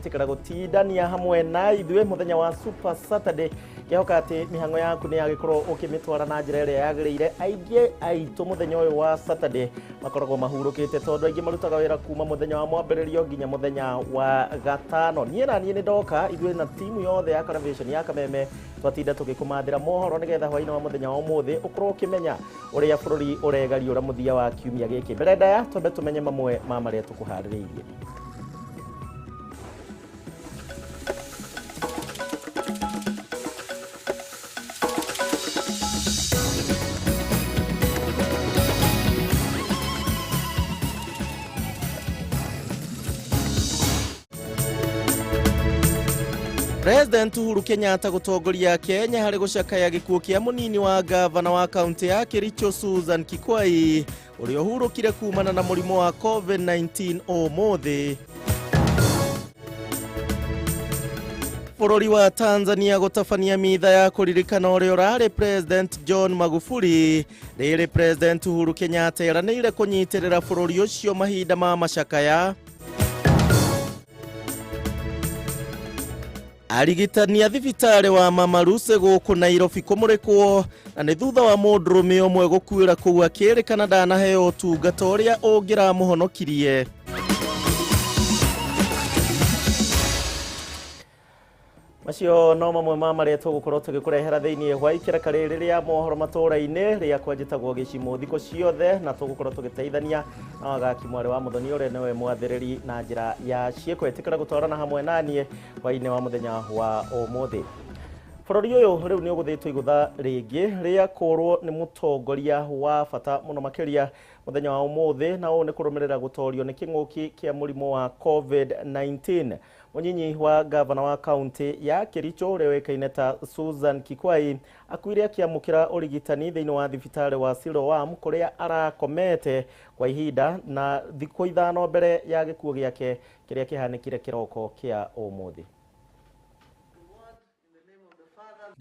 Gwĩtĩkĩra gũtindania hamwe na ithuĩ mũthenya wa Super Saturday. Ngĩhoka atĩ mĩhang'o yaku nĩ yagĩkorwo ũkĩmĩtwara na njĩra ĩrĩa yagĩrĩire. Aingĩ aitũ mũthenya ũyũ wa Saturday makoragwo mahurũkĩte tondũ aingĩ marutaga wĩra kuma mũthenya wa mwambĩrĩrio nginya mũthenya wa gatano. Niĩ na niĩ nĩ ndoka, ithuĩ na timu yothe ya Karavation ya Kameme twatinda tũgĩkũmathĩra mohoro nĩgetha hwainĩ wa mũthenya wa ũmũthĩ ũkorwo ũkĩmenya ũrĩa bũrũri ũregariũra mũthia wa kiumia gĩkĩ. Mbere ndaya twambe tũmenye mamwe ma marĩa tũkũharĩrĩirie. President Uhuru Kenyatta gũtongoria Kenya harĩ gũcakaya gĩkuũ kĩa mũnini wa gavana wa kaunti ya Kericho Susan Kikwai ũrĩa ũhurũkire kumana na mũrimũ wa COVID-19 ũmũthĩ. Bũrũri wa Tanzania gũtabania mitha ya kũririkana ũrĩa ũrarĩ President John Magufuli rĩrĩ President Uhuru Kenyatta eranĩire kũnyitĩrĩra bũrũri ũcio mahinda ma macakaya. Arigitani a thibitarĩ wa Mama Lucy gũkũ Nairobi kũmũrĩkwo na nĩ thutha wa mũndũrũme ũmwe gũkuĩra kũu akĩrĩkana ndanaheo ũtungata ũrĩa ũngĩramũhonokirie. Macio no mamwe ma marĩa tũgũkorwo tũgĩkũrehera thĩinĩ wa ikereka rĩrĩ rĩa mohoro matũũra-inĩ rĩakwa njĩtagwo Gĩcimũ thikũ ciothe, na tũgũkorwo tũgĩteithania na Wagaki mwarĩ wa Mũthoni ũrĩa nĩwe mwathĩrĩri na njĩra ya ciĩko. Ĩtĩkĩra gũtwarana hamwe naniĩ hwainĩ wa mũthenya wa ũmũthĩ. Bũrũri ũyũ rĩu nĩ ũgũthĩtwo igũtha rĩngĩ rĩa kũrwo nĩ mũtongoria wa bata mũno makĩria mũthenya wa ũmũthĩ, na ũũ nĩ kũrũmĩrĩra gũtorio nĩ kĩng'ũki kĩa mũrimũ wa COVID-19. Mũnyinyi wa gavana wa kaunti ya Kericho ũrĩa ũĩkaine ta Susan Kikwai akuire akĩamũkĩra ũrigitani thĩinĩ wa thibitarĩ wa Siloam kũrĩa arakomete kwa ihinda na thikũ 5 mbere ya gĩkuũ gĩake kĩrĩa kĩhanĩkire kĩroko kĩa ũmũthĩ.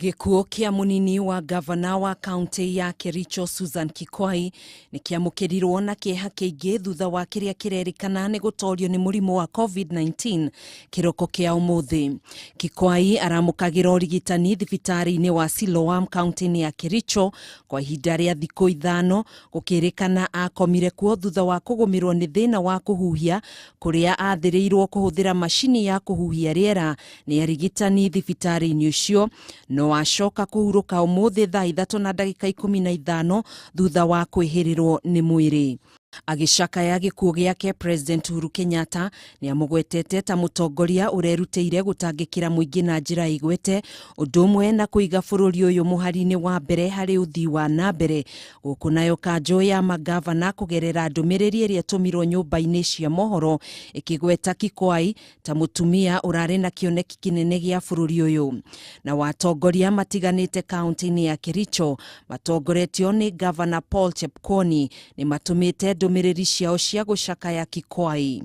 Gĩkuũ kĩa mũnini wa gavana wa kaunti ya Kericho Susan Kikwai nĩ kĩamũkĩrirwo na kĩeha kĩingĩ thutha wa kĩrĩa kĩrerĩkana nĩ gũtorio nĩ mũrimũ wa COVID-19 kĩroko kĩa ũmũthĩ. Kikwai aramũkagĩra ũrigitani thibitarĩ-inĩ wa Siloam kaunti-inĩ ya Kericho kwa ihinda rĩa thikũ 5, gũkĩrĩkana akomire kuo thutha wa kũgũmĩrwo nĩ thĩna wa kũhuhia kũrĩa athĩrĩirwo kũhũthĩra macini ya kũhuhia rĩera nĩ arigitani thibitarĩ-inĩ ũcio. No acoka kũhurũka ũmũthĩ thaa 3:15 thutha wa kwĩhĩrĩrwo nĩ mwĩrĩ. Agĩcakaya gĩkuũ gĩake, President Uhuru Kenyatta nĩ amũgwetete ta mũtongoria ũrerutĩire gũtangĩkĩra mũingĩ na njĩra ĩgwete, ũndũ ũmwe na kũiga bũrũri ũyũ mũhari-inĩ wa mbere harĩ ũthii wa na mbere. Gũkũ nayo kanjũ ya magavana kũgerera ndũmĩrĩri ĩrĩa ĩtũmirwo nyũmba-inĩ cia mohoro ĩkĩgweta Kikwai ta mũtumia ũrarĩ na kĩoneki kĩnene gĩa bũrũri ũyũ. Na watongoria matiganĩte kaunti-inĩ ya Kericho matongoretio nĩ Gavana Paul Chepkwony nĩ matũmĩte ndũmĩrĩri ciao cia gũcakaya Kikwai.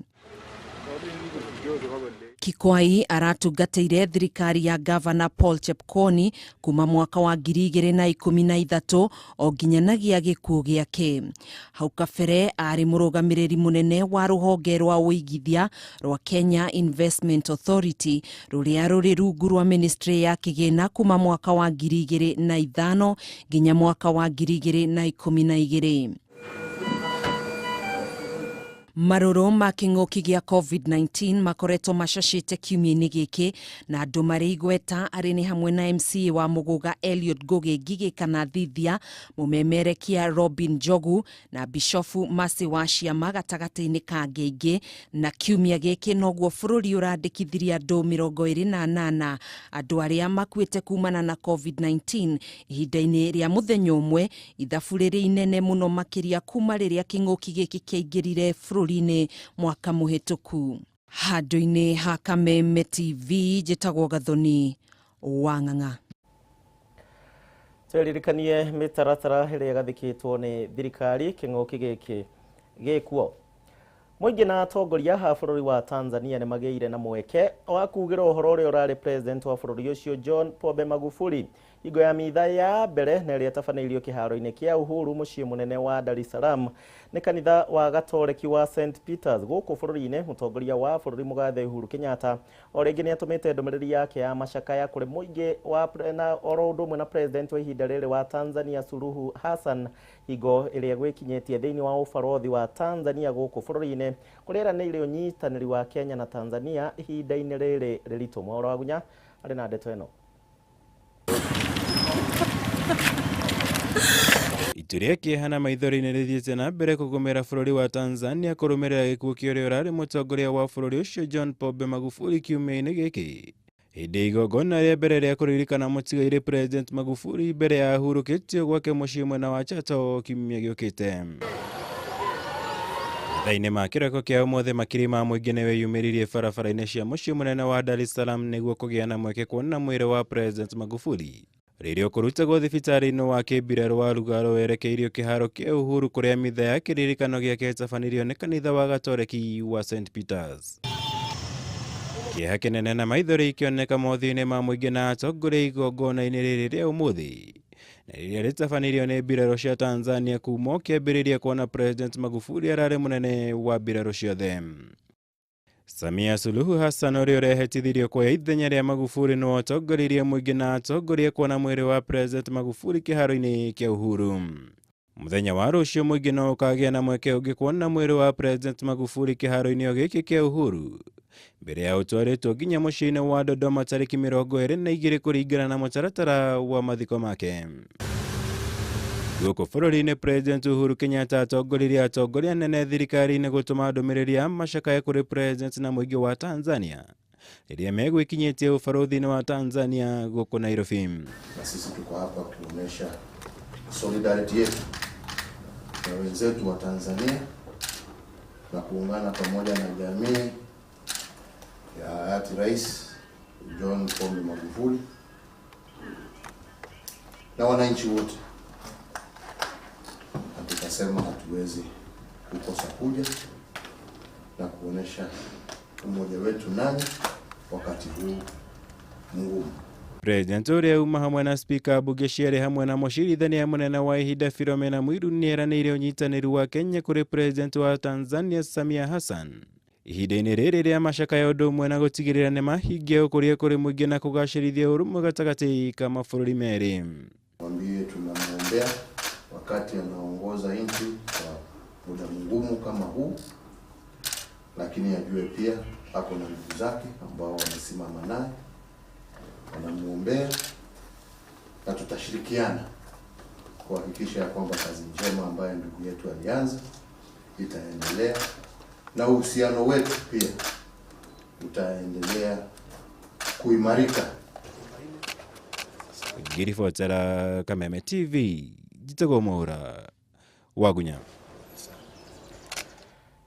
Kikwai aratungatĩire thirikari ya Gavana Paul Chepkwony kuma mwaka wa 2013 o nginyanagia gĩkuũ gĩake. Hau kabere arĩ mũrũgamĩrĩri mũnene wa rũhonge rwa ũigithia rwa Kenya Investment Authority rũrĩa rũrĩ rungu rwa Ministry ya Kĩgĩna kuma mwaka wa 2005 nginya mwaka wa 2012. Marũrũ ma kĩng'ũki gĩa COVID-19 makoretwo macacĩte kiumia-inĩ gĩkĩ na andũ marĩ igweta arĩ nĩ hamwe na MCA wa Mũgũga Eliud Ngũgĩ Ngigĩ kana Thithia, mũmemerekia Robin Njogu na Bishofu Mercy wa Ciama gatagatĩ-inĩ ka angĩ aingĩ. Na kiumia gĩkĩ noguo bũrũri ũrandĩkithirie andũ 28 andũ arĩa makuĩte kumana na COVID-19 ihinda-inĩ rĩa mũthenya ũmwe, ithabu rĩrĩ inene mũno makĩria kuma rĩrĩa kĩng'ũki gĩkĩ kĩaingĩrire bũrũri-inĩ mwaka mũhĩtũku. Handũ-inĩ ha Kameme TV njĩtagwo Gathoni wa Ng'ang'a. Tweririkanie mĩtaratara ĩrĩa ĩgathĩkĩtwo nĩ thirikari kĩng'ũki gĩkĩ gĩkuo. Mũingĩ na atongoria a bũrũri wa Tanzania nĩ magĩire na mweke wa kugĩra ũhoro ũrĩa ũrarĩ president wa bũrũri ũcio John Pombe Magufuli hingo ya mitha ya mbere na ĩrĩa ĩtabanĩirio kĩharo-inĩ kĩa Uhuru mũciĩ mũnene wa Dar es Salaam nĩ kanitha wa Gatoreki wa St Peters gũkũ bũrũri-inĩ. Mũtongoria wa bũrũri mũgathe Uhuru Kenyatta o rĩngĩ nĩ atũmĩte ndũmĩrĩri yake ya macakaya kũrĩ mũingĩ wa na oro ũndũ ũmwe na president wa ihinda rĩrĩ wa Tanzania Suluhu Hassan hingo ĩrĩa gwĩkinyĩtie thĩinĩ wa ũbarothi wa Tanzania gũkũ bũrũri-inĩ kũrĩa eranĩire ũnyitanĩri wa Kenya na Tanzania ihinda-inĩ rĩrĩ rĩritũ. Mwaũra Wagunya arĩ na ndeto ĩno. Itu rĩa kĩeha na maithori nĩ rĩthiĩte na mbere kũgũmĩra bũrũri wa Tanzania kũrũmĩrĩra gĩkuũ kĩa ũrĩa ũrarĩ mũtongoria wa bũrũri ũcio John Pombe Magufuli kiumia-inĩ gĩkĩ. Hĩndĩ igongona rĩa mbere rĩa kũririkana mũtigairĩ President Magufuli mbere ya ahurũkĩtio gwake mũciĩ mwena wa Chato kiumia gĩũkĩte. Mathaa-inĩ ma kĩroko kĩa ũmũthĩ makiri ma mũingĩ nĩweyumĩririe barabara-inĩ cia mũciĩ mũnene wa Dar es Salaam nĩguo kũgĩa na mweke kuona mwĩrĩ wa President Magufuli rĩrĩa ũkũrutagwo thibitarĩ-inĩ wa kĩmbirarũ wa Lugaro werekeirio kĩharo kĩa Uhuru kũrĩa mitha ya kĩririkano gĩake ĩtabanĩrio nĩ kanitha wa Gatoreki wa St Peters. Kĩeha kĩnene na maithori ikĩoneka mothiũ-inĩ ma mũingĩ na atongoria igongona-inĩ rĩrĩ rĩa ũmũthĩ na rĩrĩa rĩtabanĩrio nĩ mbirarũ cia Tanzania kuma ũkĩambĩrĩria kuona President Magufuli ararĩ mũnene wa mbirarũ ciothe. Samia Suluhu Hassan ũrĩa ũrehetithirio kuoya ithenya rĩa Magufuli nĩwe ũtongoririe mũingĩ na atongoria kuona mwĩrĩ wa President Magufuli kĩharo-inĩ kĩa Uhuru. Mũthenya wa rũciũ mũingĩ no ũkagĩa na mweke ũngĩ kuona mwĩrĩ wa President Magufuli kĩharo-inĩ o gĩkĩ kĩa Uhuru mbere ya ũtwarĩtwo nginya mũciĩ-inĩ wa Dodoma tarĩki 22 kũringana na mũtaratara wa mathiko make. Gũkũ bũrũri-inĩ President Uhuru Kenyatta atongoririe atongoria anene thirikari-inĩ gũtũma ndũmĩrĩri ya macakaya kũrĩ President na mũingĩ wa Tanzania rĩrĩa megwĩkinyĩtie ũbarũthi-inĩ wa Tanzania gũkũ Nairobi. Na sisi tuko hapa kuonesha solidarity yetu na wenzetu wa Tanzania na kuungana pamoja na jamii ya hayati Rais John Pombe Magufuli na wananchi wote. Tukasema hatuwezi kukosa kuja na kuonesha umoja wetu nanyi wakati huu mgumu. President ũrĩa uma hamwe na Speaker mbunge cierĩ hamwe na mũcirithania mũnene wa ihinda Philomena Mwilu nĩeranĩire ũnyitanĩri wa Kenya kũrĩ President wa Tanzania Samia Hassan ihinda-inĩ rĩrĩ rĩa macakaya ũndũ ũmwe na gũtigĩrĩra nĩ mahingia ũkũria kũrĩ mũingĩ na kũgacĩrithia ũrũmwe gatagatĩ ka mabũrũri merĩ. Mwambie tunamwombea wakati anaongoza nchi kwa muda mgumu kama huu, lakini ajue pia ako na ndugu zake ambao wamesimama naye, wanamuombea, na tutashirikiana kuhakikisha kwamba kazi njema ambayo ndugu yetu alianza itaendelea, na uhusiano wetu pia utaendelea kuimarika. Ngiribotera Kameme TV, njĩtagwo Mwaura Wagunya.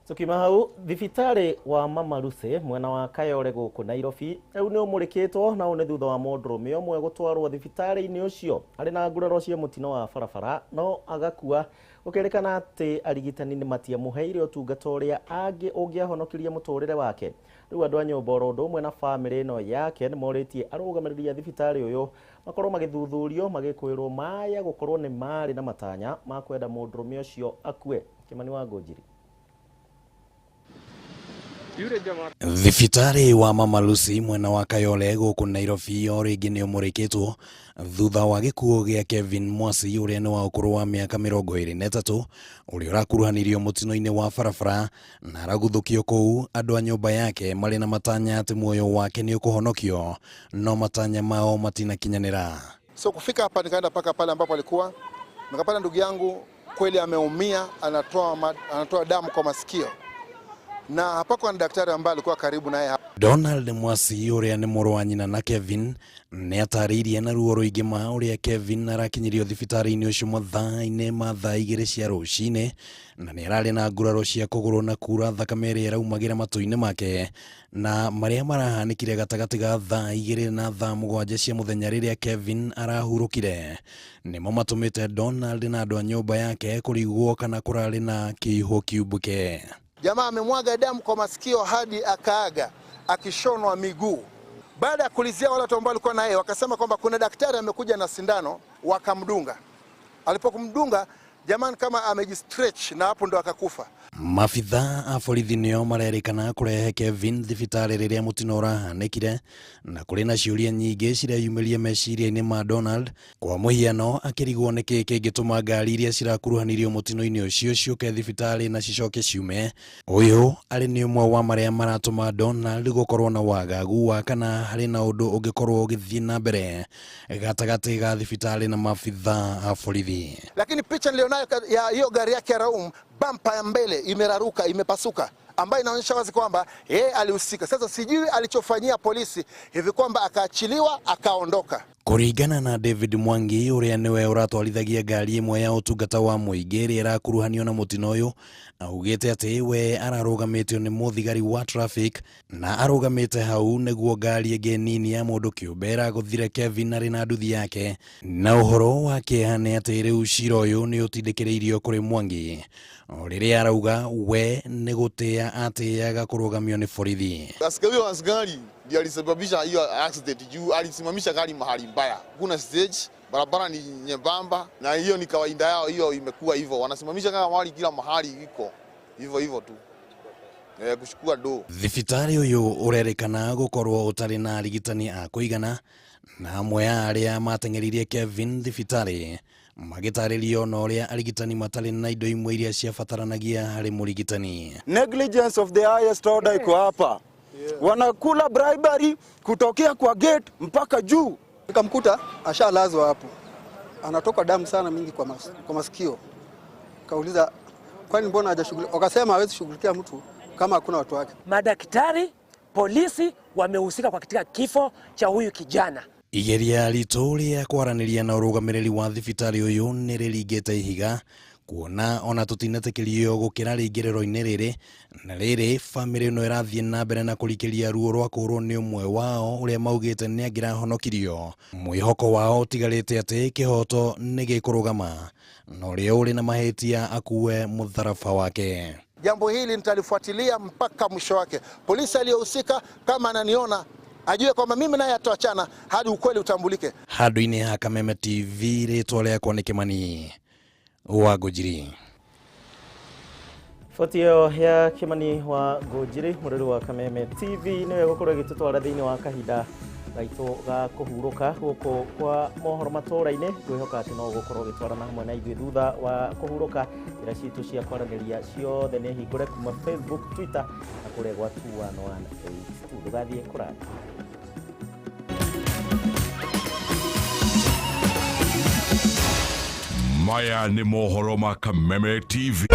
Tukiuma hau thibitarĩ wa Mama Lucy mwena wa Kayole gũkũ Nairobi rĩu nĩ ũmũrĩkĩtwo na ũũ nĩ thutha wa mũndũrũme ũmwe gũtwarwo thibitarĩ-inĩ ũcio arĩ na nguraro cia mũtino wa barabara no agakua gũkĩrĩkana atĩ arigitani nĩ matiamũheire ũtungata ũrĩa angĩ ũngĩahonokirie mũtũrĩre wake. Rĩu andũ a nyũmba oro ũndũ ũmwe na bamĩrĩ ĩno yake nĩ morĩtie arũgamĩrĩri a thibitarĩ ũyũ makorwo magĩthuthurio magĩkwĩrwo maya gũkorwo nĩ marĩ na matanya ma kwenda mũndũrũme ũcio akue. Kĩmani wa Ngũnjiri. Thibitarĩ wa Mama Lucy mwena wa Kayole gũkũ Nairobi o rĩngĩ nĩ ũmũrĩkĩtwo thutha wa gĩkuũ gĩa Kevin Mwasi ũrĩa nĩ wa ũkũrũ wa mĩaka 23 ũrĩa ũrakuruhanirio mũtino-inĩ wa barabara na araguthũkio kũu andũ a nyũmba yake marĩ na matanya atĩ muoyo wake nĩ ũkũhonokio no matanya mao matinakinyanĩra. So kufika hapa nikaenda paka pale ambapo alikuwa, nikapata ndugu yangu kweli ameumia, anatoa damu kwa masikio, na hapakuwa na daktari ambaye alikuwa karibu naye. Donald Mwasi ũrĩa nĩ mũrũ wa nyina na Kevin nĩ atarĩirie na ruo rũingĩ ma ũrĩa Kevin arakinyirio thibitarĩ-inĩ ũcio mathaa-inĩ ma thaa 2 cia rũcinĩ na nĩ ararĩ na nguraro cia kũgũrũ na kura thakame ĩrĩa ĩraumagĩra matũ-inĩ make na marĩa marahanĩkire gatagatĩ ga thaa 2 na thaa 7 cia mũthenya rĩrĩa Kevin arahurũkire nĩmo matũmĩte Donald na andũ a nyũmba yake kũrigwo kana kũrarĩ na kĩihũ kiumbũke. Jamaa amemwaga damu kwa masikio hadi akaaga, akishonwa miguu. Baada ya kulizia wale watu ambao walikuwa naye, wakasema kwamba kuna daktari amekuja na sindano, wakamdunga. Alipokumdunga jamani kama amejistretch, na hapo ndo akakufa. Mabitha a borithi nĩo marerĩkana kũrehe Kevin thibitarĩ rĩrĩa mũtino ũrahanĩkire, na kũrĩ na ciũria nyingĩ cireyumĩria meciria-inĩ ma Donald. Kwa mũhiano, akĩrigwo nĩkĩ kĩngĩtũma ngari iria cirakuruhanirio mũtino-inĩ ũcio ciũke thibitarĩ na cicoke ciume. Ũyũ arĩ nĩ ũmwe wa marĩa maratũma Donald gũkorwo na wagagu wa kana harĩ na ũndũ ũngĩkorwo ũgĩthiĩ na mbere gatagatĩ ga thibitarĩ na mabitha a borithi. Lakini picha nilionayo ya hiyo gari yake ya Raum, bampa ya mbele imeraruka, imepasuka, ambayo inaonyesha wazi kwamba yeye alihusika. Sasa sijui alichofanyia polisi hivi kwamba akaachiliwa akaondoka. Kũringana na David Mwangi ũrĩa nĩwe ũratwarithagia ngari ĩmwe ya ũtungata wa mũingĩ ĩrĩa ĩrakuruhanio na mũtino ũyũ, augĩte atĩ we ararũgamĩtio nĩ mũthigari wa traffic na arũgamĩte hau nĩguo ngari ĩngĩ nini ya mũndũ kĩũmbe ĩragũthire Kevin arĩ na nduthi yake. Na ũhoro wa kĩeha nĩ atĩ rĩu cira ũyũ nĩ ũtindĩkĩrĩirio kũrĩ Mwangi o rĩrĩa arauga we nĩ gũtĩa atĩaga kũrũgamio nĩ borithi. Askari wa askari ndiye alisababisha hiyo accident juu alisimamisha gari mahali mbaya. Kuna stage, barabara ni nyembamba, na hiyo ni kawaida yao, hiyo imekuwa hivyo. Wanasimamisha kama mahali kila mahali iko hivyo hivyo tu. Kuchukua do. Thibitarĩ ũyũ ũrerĩkana gũkorwo ũtarĩ na arigitani a kũigana, na amwe a arĩa mateng'eririe Kevin thibitarĩ magĩtarĩrio na ũrĩa arigitani matarĩ na indo imwe iria ciabataranagia harĩ mũrigitani. Negligence of the highest order iko hapa. Wanakula bribery kutokea kwa gate mpaka juu. Nikamkuta ashalazwa hapo, anatoka damu sana mingi kwa masikio. Kauliza kwani mbona hajashughulikia? Wakasema hawezi shughulikia mtu kama hakuna watu wake. Madaktari, polisi wamehusika kwa katika kifo cha huyu kijana. Igeria ritũ rĩa kwaranĩria na ũrũgamĩrĩri wa thibitarĩ ũyũ nĩ rĩringĩte ihiga, kuona ona tũtinetĩkĩrio gũkĩra rĩingĩrĩro-inĩ rĩrĩ na rĩrĩ bamĩrĩ ĩno ĩrathiĩ na mbere na kũrikĩria ruo rwa kũũrwo nĩ ũmwe wao ũrĩa maugĩte nĩ angĩrahonokirio. Mwĩhoko wao ũtigarĩte atĩ kĩhoto nĩ gĩkũrũgama na ũrĩa ũrĩ na mahĩtia akue mũtharaba wake. Jambo hili nitalifuatilia mpaka mwisho wake. Polisi aliyohusika kama ananiona ajue kwamba mimi naye hatuachana hadi ukweli utambulike. Handũ-inĩ ha Kameme TV, rĩtwa rĩakwa nĩ Kimani wa Ngũnjiri. Boti ĩyo ya Kimani wa Ngũnjiri, mũrori wa Kameme TV, nĩwe gũkorwo ĩgĩtũtwara thĩinĩ wa kahinda gaitũ ga kũhurũka gũkũ kwa mohoro matũũra-inĩ. Ngwĩhoka atĩ no ũgũkorwo ũgĩtwarana hamwe na ithuĩ thutha wa kũhurũka. Njĩra citũ cia kwaranĩria ciothe nĩ hingũre kuma Facebook, Twitter na kũrĩa gwa 21182. Ndũgathiĩ kũraya. Maya ni mohoro ma Kameme TV.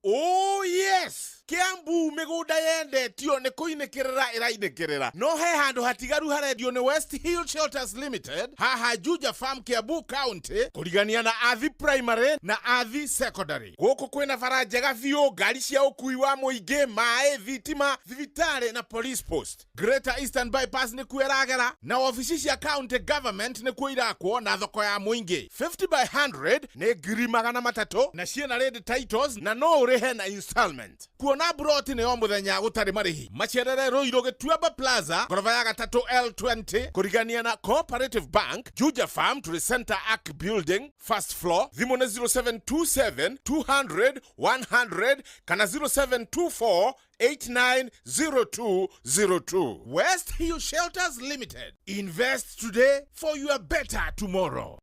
Oh yes, Kiambu migunda yendetio ni kuinikirira irainikirira no he handu hatigaru harendio ni West Hill Shelters Limited haha Juja Farm Kiambu County kurigania na Athi Primary na Athi Secondary. Guku kwina bara njega biũ, ngari cia ũkui wa mũingĩ, maĩ, thitima, thibitarĩ na police post. Greater Eastern Bypass nĩkuo ĩragera na ofici cia county government nĩkuo irakwo na thoko ya mũingĩ. 50 by 100 nĩ 300,000 na ciĩna ready titles na no ũrĩhe na installment. Kuona broti nĩ o mũthenya gũtarĩ marĩhi. Macerere Ruiru Gĩtuamba Plaza ngoroba ya gatatũ L20 kũrigania na Cooperative Bank, Juja Farm to the Center Arc Building first floor. Thimũ nĩ 0727 200 100 kana 0724 890202. West Hill Shelters Limited. Invest today for your better tomorrow.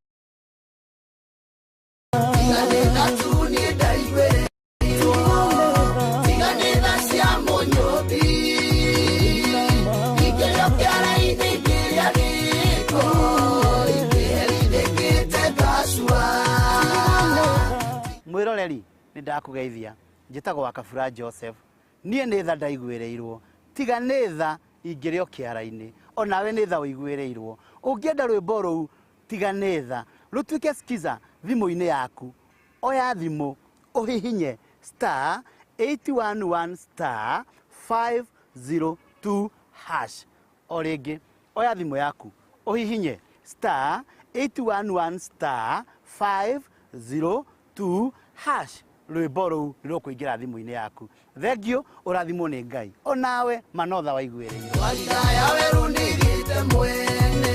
Mwiroreri ni ndakugeithia, njĩtagwo Wakabura Joseph. Niĩ nĩ tha ndaiguĩrĩirwo, tiga nĩ tha ingĩrĩ o kĩara-inĩ, onawe nĩ tha ũiguĩrĩirwo. Ũngĩenda rwĩmbo rũu tiga nĩ tha rũtuĩke skiza thimũ-inĩ yaku, oya thimũ ũhihinye star 811 star 502 hash. O rĩngĩ oya thimũ yaku ũhihinye star 811 star 502 hash rwĩmbo rũu nĩ rũkũingĩra thimũ-inĩ yaku. Thengiũ, ũrathimwo nĩ Ngai onawe manotha waiguĩrĩire. Warira ya werũ nĩgĩte mwene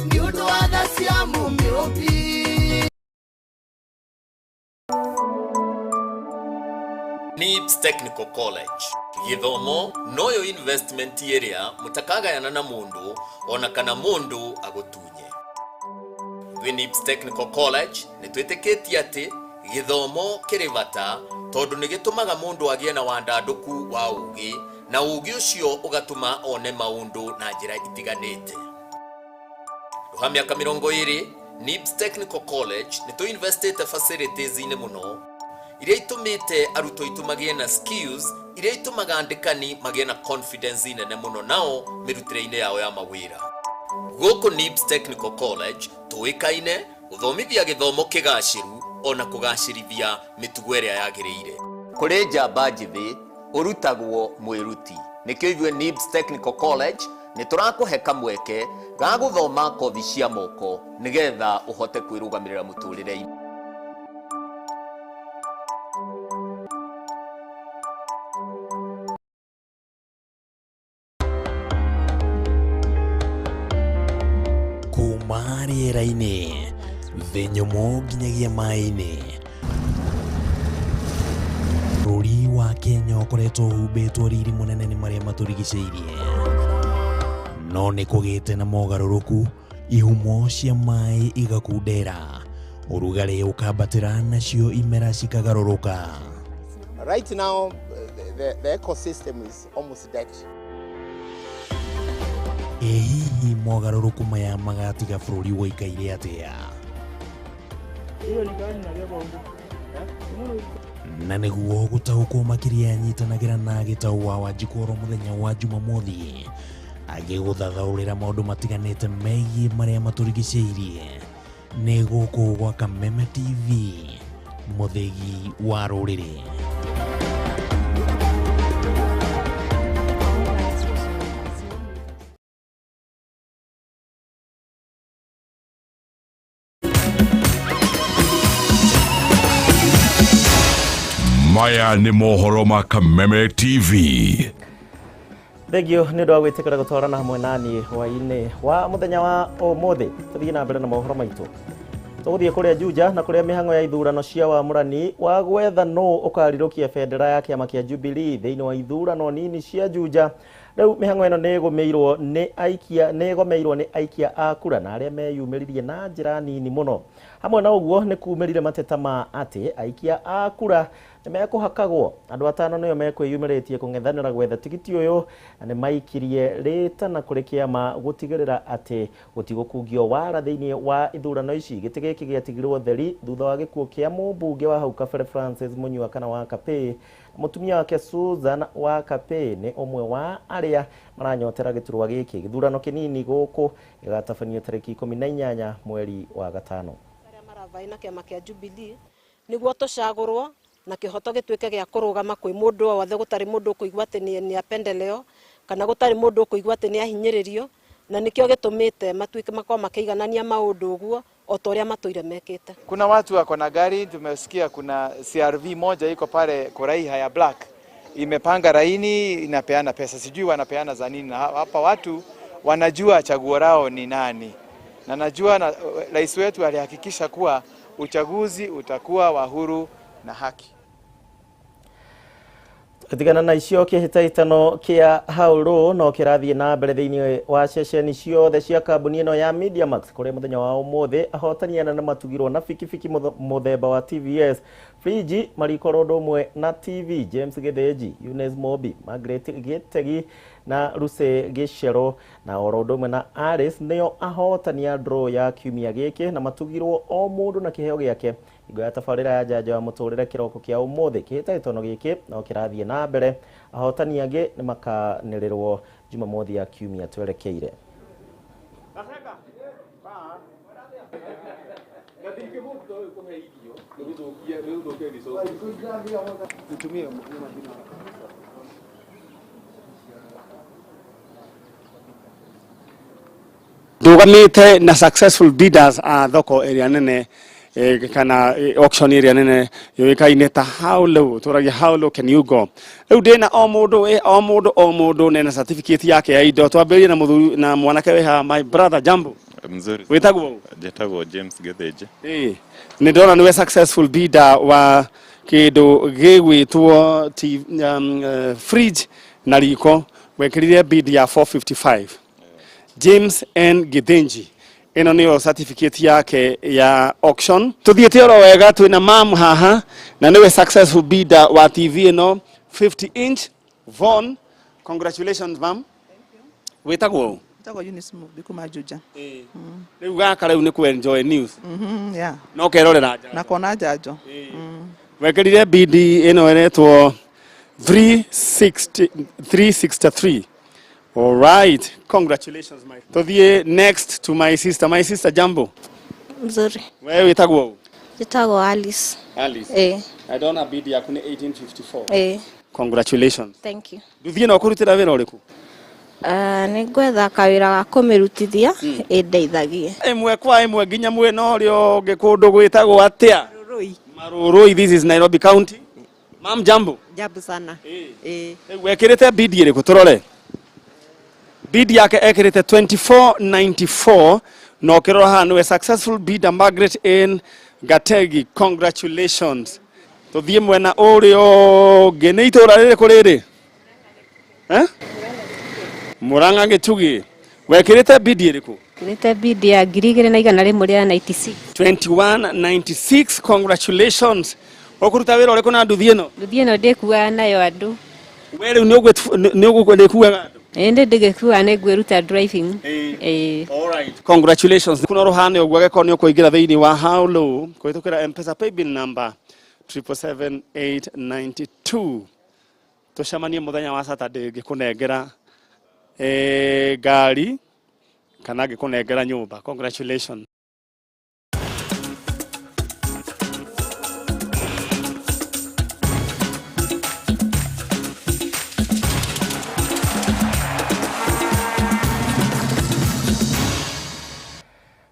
nĩ ũndũ wa tha cia Mũmĩũmbi. NIBS Technical College githomo noyo investment ĩrĩa mũtakagayana na mũndũ ona kana mũndũ agũtunye. Twĩ NIBS Technical College nĩ twĩtĩkĩtie atĩ gĩthomo kĩrĩ bata tondũ nĩ gĩtũmaga mũndũ agĩe na wandandũku wa ũũgĩ na ũũgĩ ũcio ũgatũma one maũndũ na njĩra itiganĩte. Handũ ha mĩaka 20 NIBS Technical College nĩ tũinvestĩte facilities-inĩ mũno iria itũmĩte arutwo aitũ magĩe na skills iria itũmaga andĩkani magĩe na confidence nene mũno nao mĩrutĩre-inĩ yao ya mawĩra. Gũkũ NIBS Technical College tũĩkaine gũthomithia gĩthomo kĩgacĩru ona kũgacĩrithia mĩtugo ĩrĩa yagĩrĩire. Kũrĩ njamba njĩthĩ ũrutagwo mwĩruti. Nĩkĩo ithuĩ NIBS Technical College nĩ tũrakũhe kamweke ga gũthoma kothi cia moko nĩgetha ũhote kwĩrũgamĩrĩra mũtũrĩre-inĩ. Kuma rĩera-inĩ thĩ nyũmũ nginyagia maĩ-inĩ, bũrũri wa Kenya ũkoretwo ũhumbĩtwo riri mũnene nĩ marĩa matũrigicĩirie, no nĩ kũgĩte na mogarũrũku, ihumo cia maĩ igakundera, ũrugarĩ ũkambatĩra nacio imera cikagarũrũka. Right now the ecosystem is almost dead. Ĩ hihi mogarũrũku maya magatiga bũrũri ũikaire atĩa? Na nĩguo gũtaũkwo makĩria nyitanagĩra na Gĩtaũ wa Wanjikũ oro mũthenya wa Jumamothi agĩgũthathaũrĩra maũndũ matiganĩte megiĩ marĩa matũrigicĩirie. Nĩ gũkũ gwa Kameme TV, mũthĩgi wa rũrĩrĩ. Maya nĩ mohoro ma Kameme TV. Thengio nĩ ũndũ wa gwĩtĩkĩra gũtwarana hamwe nani hwaĩ-inĩ wa mũthenya wa ũmũthĩ. Tũthiĩ na mbere na mohoro maitũ. Tũgũthiĩ kũrĩa Juja na kũrĩa mĩhang'o ya ithurano cia wamũrani wa gwetha nũ ũkarirũkia bendera ya kĩama kĩa Jubilee thĩinĩ wa ithurano nini cia Juja. Rĩu mĩhang'o ĩno nĩ ĩgũmĩirwo nĩ aikia nĩ ĩgomeirwo nĩ aikia a kura na arĩa meyumĩririe na njĩra nini mũno. Hamwe na ũguo nĩ kumĩrire mateta ma atĩ aikia a kura nĩ mekũhakagwo. Andũ atano nĩo mekwĩyumĩrĩtie kũng'ethanĩra gwetha tigiti ũyũ na nĩ maikirie rĩtana kũrĩ kĩama gũtigĩrĩra atĩ gũtigũkungio wara thĩinĩ wa ithurano ici. Gĩtĩ gĩkĩ gĩatigirwo theri thutha wa gĩkuũ kĩa mũmbunge wa hau kabere Francis Munyua kana wa Kapĩ. Mũtumia wake Susan wa Kapĩ nĩ ũmwe wa arĩa maranyotera gĩturwa gĩkĩ. Gĩthurano kĩnini gũkũ gĩgatabanio tarĩki 18 mweri wa gatano. Arĩa maravai na kĩama kĩa Jubilee nĩguo tũcagũrwo na kĩhoto gĩtuĩke gĩa kũrũgama kwĩ mũndũ o wothe, gũtarĩ mũndũ ũkũigua atĩ nĩ apendeleo kana gũtarĩ mũndũ ũkũigua atĩ nĩ ahinyĩrĩrio, na nĩkĩo gĩtũmĩte matuĩke makorwo makĩiganania maũndũ ũguo o ta ũrĩa matũire mekĩte. Kuna watu wako na gari, tumesikia kuna CRV moja iko pale Koraiha ya black imepanga raini inapeana pesa, sijui wanapeana za nini, na hapa watu wanajua chaguo lao ni nani, na najua na rais wetu alihakikisha kuwa uchaguzi utakuwa wa huru na haki. Tigana na icio kĩhĩtahĩtano kĩa Haũrũ no kĩrathiĩ na mbere thĩinĩ wa ceceni ciothe cia kambuni ĩno ya Mediamax kũrĩa mũthenya wa ũmũthĩ ahotani anene matugirwo na bikibiki mũthemba wa TVS, friji, mariko ũndũ ũmwe na TV. James Gĩthĩnji, Eunice Mobi, Margaret Gĩtegi na Lucy Gĩcero na oro ũndũ ũmwe na Alice nĩo ahotani a draw ya kiumia gĩkĩ na matugirwo o mũndũ na kĩheo gĩake. Hingo ya tabarĩra ya njanjo ya mũtũrĩre kĩroko kĩa ũmũthĩ kĩhĩtahĩtano gĩkĩ no kĩrathiĩ na mbere. Ahotani angĩ nĩ makanĩrĩrwo Jumamothi ya kiumia twerekeire. Ndugamite na successful bidders a thoko ĩrĩa nene, kana auction ĩrĩa nene yũĩkaine ta how low, tũragia how low can you go. Rĩu ndĩna o mũndũ, o mũndũ, o mũndũ nena certificate yake ya indo. Twambĩrĩrie na mũthuri na mwanake wĩ haha. My brother, jambo. Mzuri. Wĩtagwo ũ? Njĩtagwo James Gĩthĩnji. Ĩĩ, nĩ ndona nĩwe successful bidder wa kĩndũ gĩgwĩtwo fridge na riko, wekĩrire bid ya 455. James N Githinji, ĩno nĩyo certificate yake ya auction. Tuthiĩte oro wega, twĩna mam haha na nĩwe successful bidder wa TV ĩno 50 inch Von. Congratulations, mam. Wĩtagwo ũ? Njĩtagwo Eunice Mumbi kuma Juja. Rĩu gaka rĩu nĩ ku enjoy news. Yeah. No kerorera nja. Na kona njanjo. Wekĩrire bid ĩno ĩretwo 360 363. All right, congratulations, my. Tuthiĩ next to my sister. My sister, jambo. Mzuri. Wewe wĩtagwo ũ? Njĩtagwo Alice. Alice. Eh. I don't have bid yaku nĩ 1854. Eh. Congratulations. Thank you. Nduthiĩ no kũrutĩra wĩra ũrĩkũ? Nĩ ngwetha kawĩra ga kũmĩrutithia ĩndeithagie. Ĩmwe kwa ĩmwe nginya mwena ũrĩa ũngĩ kũndũ gwĩtagwo atĩa? Marurui. This is Nairobi County. Mam, jambo. Jambo sana. Eh. Wekĩrĩte bid ĩrĩkũ? Tũrore bid yake, ekĩrĩte 2494, na ũkĩrora haha nĩwe successful bidder, Margaret N Gategi. Congratulations. Tũthiĩ mwena ũrĩa ũngĩ, nĩ itũra rĩrĩkũ rĩrĩ? Eh? Murang'a Gĩtugi. Wekĩrĩte bid ĩrĩkũ? Kĩrĩte bid ya 2196. 2196, congratulations. Ũkũruta wĩra ũrĩkũ na nduthi ĩno? Nduthi ĩno ndĩkuaga nayo andũ. We rĩu nĩ ũgũkuaga andũ? Ĩĩ, ndĩ ndĩgĩkua, nĩ ngwĩruta driving. Ĩĩ. Alright. Congratulations. Kuno ruhane ũguo agĩkorwo nĩ ũkũingĩra thĩinĩ wa how low kũhĩtũkĩra M-Pesa paybill number 777892. Tũcemanie mũthenya wa Saturday ngĩkũnengera ngari kana ngĩkũnengera nyũmba. Congratulations.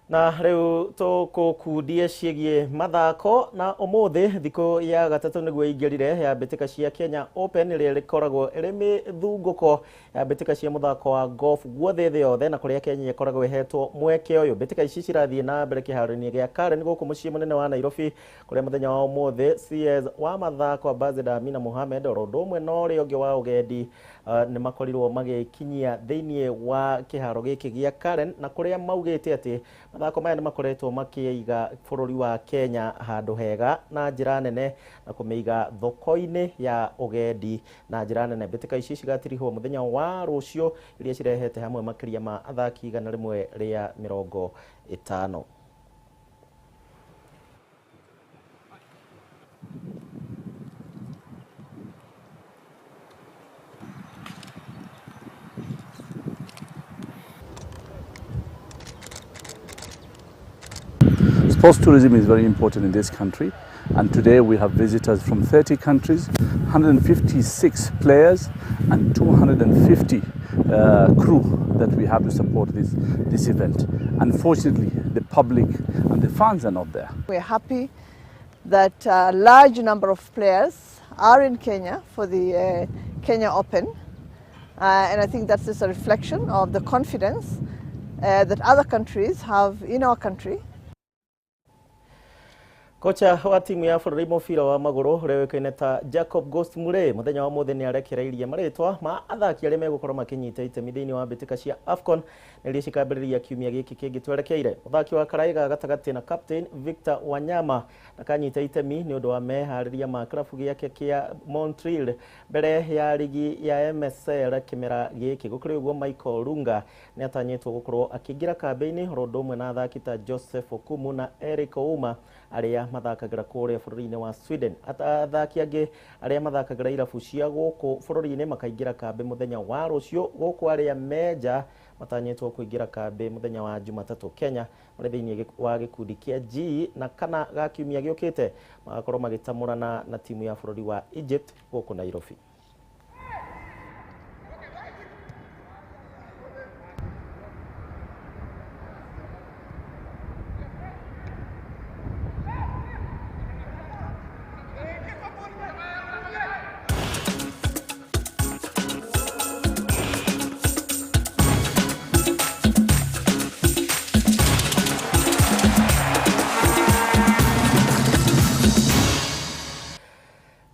Na rĩu tũkũkundie ciĩgiĩ mathako, na ũmũthĩ thikũ ya gatatũ nĩguo ingĩrire ya mbĩtĩka cia Kenya Open, ĩrĩa ĩkoragwo ĩrĩ mĩthungũko ya mbĩtĩka cia mũthako wa golf guothe thĩ yothe, na kũrĩa Kenya ĩkoragwo ĩhetwo mweke ũyũ. Mbĩtĩka ici cirathiĩ na mbere kĩharo-inĩ gĩa Karen gũkũ mũciĩ mũnene wa Nairobi, kũrĩa mũthenya wa ũmũthĩ CS wa mathako Ambassador Amina Mohamed oro ũndũ ũmwe na ũrĩa ũngĩ wa ũgendi nĩ makorirwo magĩkinyia thĩinĩ wa kĩharo gĩkĩ gĩa Karen, na kũrĩa maugĩte atĩ mathako maya nĩ makoretwo makĩiga bũrũri wa Kenya handũ hega na njĩra nene, na kũmĩiga thoko-inĩ ya ũgendi na njĩra nene. Mbĩtĩka ici cigatirihwo mũthenya wa rũciũ, iria cirehete hamwe makĩria ma athaki 150. Sports tourism is very important in this country, and today we have visitors from 30 countries, 156 players and 250 crew that we have to support this event. Unfortunately, the public and the fans are not there. We're happy that a large number of players are in Kenya for the Kenya Open, and I think that's just a reflection of the confidence that other countries have in our country. Kocha wa timu ya bũrũri mũbira wa magũrũ ũrĩa ũĩkaine ta Jacob Ghost Mulee mũthenya wa mũthĩ nĩ arekereirie marĩtwa ma athaki arĩa megũkorwo makĩnyita itemi thĩinĩ wa mbĩtĩka cia AFCON iria cikambĩrĩria kiumia gĩkĩ kĩngĩ twerekeire. Mũthaki wa Karaiga gatagatĩ na captain Victor Wanyama ndakanyita itemi nĩ ũndũ wa meharĩria ma kĩrabu gĩake kĩa Montreal mbere ya rigi ya MSL kĩmera gĩkĩ. Gũkĩrĩ ũguo, Michael Lunga nĩ atanyĩtwo gũkorwo akĩingĩra kambĩ-inĩ oro ũndũ ũmwe na athaki ta Joseph Okumu na Eric Ouma arĩa mathakagĩra kũrĩa bũrũri-inĩ wa Sweden. Athaki angĩ arĩa mathakagĩra irabu cia gũkũ bũrũri-inĩ makaingĩra kambĩ mũthenya wa rũciũ, gũkũ arĩa menja matanyĩtwo kũingĩra kambĩ mũthenya wa Jumatatũ. Kenya marĩ thĩinĩ wa gĩkundi kĩa G na kana ga kiumia gĩũkĩte magakorwo magĩtamũrana na timu ya bũrũri wa Egypt gũkũ Nairobi.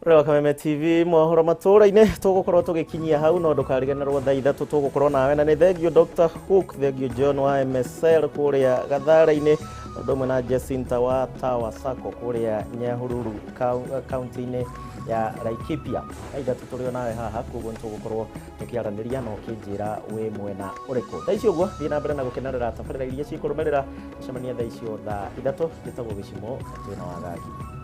Rĩo Kameme TV mohoro matũra-inĩ tũgũkorwo tũgĩkinyia hau no ndũkariganĩrwo thaa 3 tũgũkorwo nawe na nĩ thengio Dr. Hook, thengio John wa MSL kũrĩa Gathara-inĩ, ũndũ ũmwe na Jacinta wa Tower Sacco kũrĩa Nyahururu kaunti-inĩ ya Laikipia. Thaa 3 tũrĩ o nawe haha, koguo nĩtũgũkorwo tũkĩaranĩria na ũkĩnjĩra wĩ mwena ũrĩkũ. Thaa ici ũguo thiĩ na mbere na gũkenerera tabarĩra iria cikũrũmĩrĩra, tũcemanie thaa icio thaa 3. Njĩtagwo Gĩcimo, twĩna wagagi.